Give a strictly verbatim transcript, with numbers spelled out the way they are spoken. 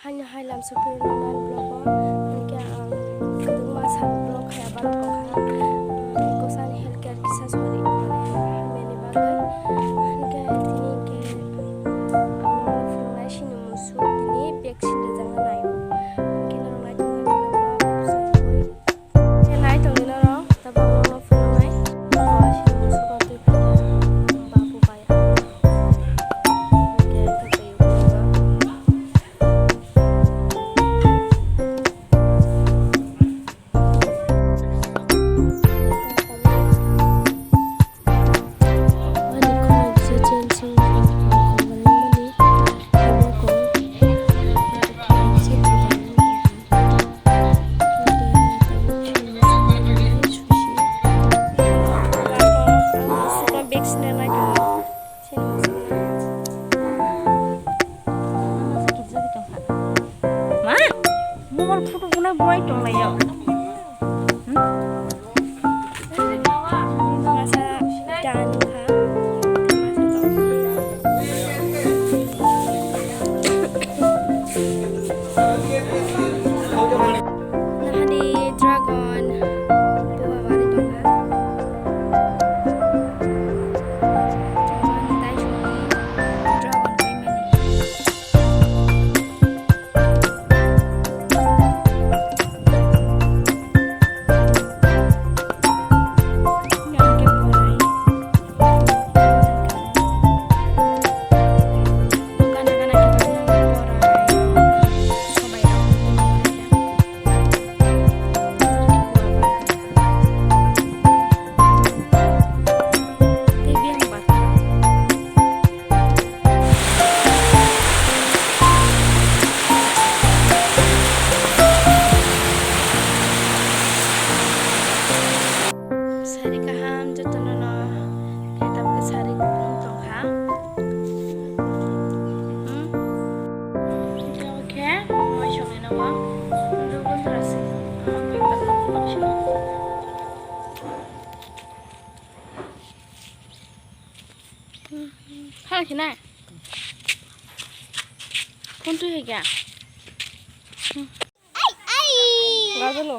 Ani hai lam sopiro nonani vlog o, hingke ang kwbangma sal vlog khai abang tongkha. Kosani health care kisa sori mani bagwi. Hingke tini hingke ang phunuknai sini musu tini vaccine rijak nai. Hingke norok nai tongwi vlog no sogwi. Khe nai tongwi norok, tabok norok phunuknai. Sini musu kotwi phai babu bai. Hingke khe twi ulo. Ma? Mobile photo bunai buai tonglaio. Hmm? Masa dan kha. Nahani dragon buha bari tongkha. Dragon tai songni dragon paimani. Sari kaham jotono no, khe tabuk sari kupulung tongkha. Hmm? Khe moi songwi nogo. Ndugu srasi. Kha khe na. Phone twi hai kya? Gajolo.